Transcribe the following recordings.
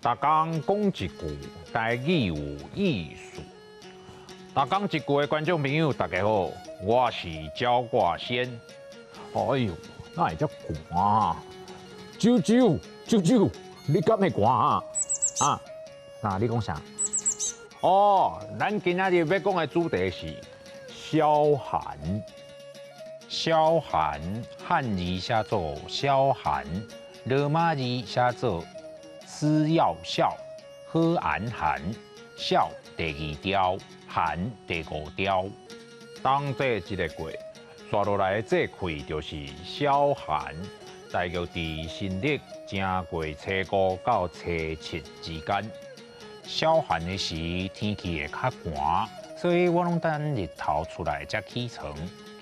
逐工講一句台語有意思。逐工一句的觀眾朋友，大家好，我是焦掛先。哎呦，哪會遮寒啊？啾啾啾啾，你敢會寒啊？啊，那你講啥？哦，咱今仔日欲講的主題是小寒。小寒，漢字寫做小寒，羅馬字寫做司藥孝，好安寒，孝第二調，寒第五調。冬節這个過，紲落來的節氣就是小寒，大約佇新曆正月初五到初七之間。小寒的時，天氣會較寒，所以我攏等日頭出來才起床。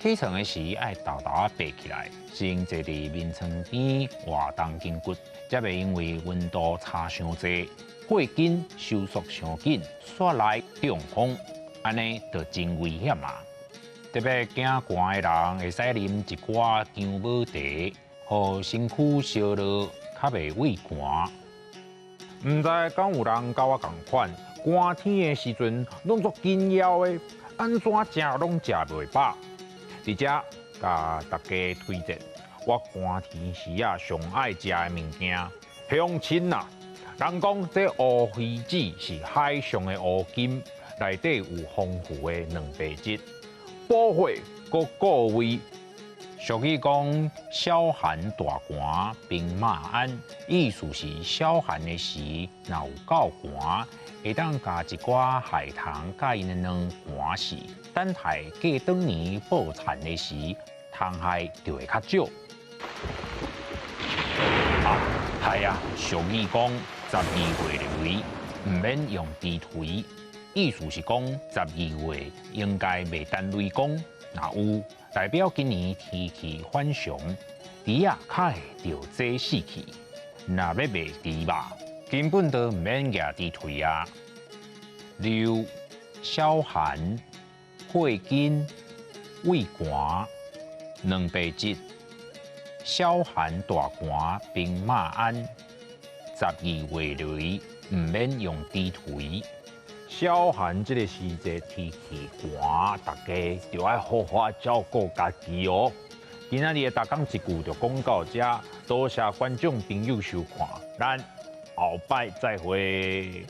起床的時愛沓沓仔爬起來，先坐佇眠床邊活動筋骨，才袂因為溫度差傷濟，血筋收縮傷緊，煞來中風，按呢就真危險啊！特別驚寒的人，會使啉一寡薑母茶，予身軀燒熱，較袂畏寒。毋知敢有人佮我仝款，寒天的時陣攏足緊枵的，按怎食攏食袂飽。佇遮共大家推薦，我寒天時啊上愛食的物件，鄉親啊，人講這烏魚子是海上的烏金，內底有豐富的蛋白質，補血閣固胃。俗語講小寒大寒兵馬鞍，意思是小寒的時，若有夠寒，會當共一寡害蟲佮𪜶的卵寒死，等待過轉年報田的時，蟲害就會較少。啊，係啊，俗語講十二月的雷，毋免用豬蹄，意思是講十二月應該袂等雷公，若有代表今年天氣反常，豬仔較會著這死去。若欲賣豬肉，根本都毋免舉豬蹄啊。六小寒、血筋、畏寒、蛋白質、小寒大寒兵馬鞍，十二月雷毋免用豬蹄。小寒這个時節天氣寒，大家就愛好好照顧家己哦。今仔日的逐工一句就講到遮，多謝觀眾朋友收看，咱後擺再會。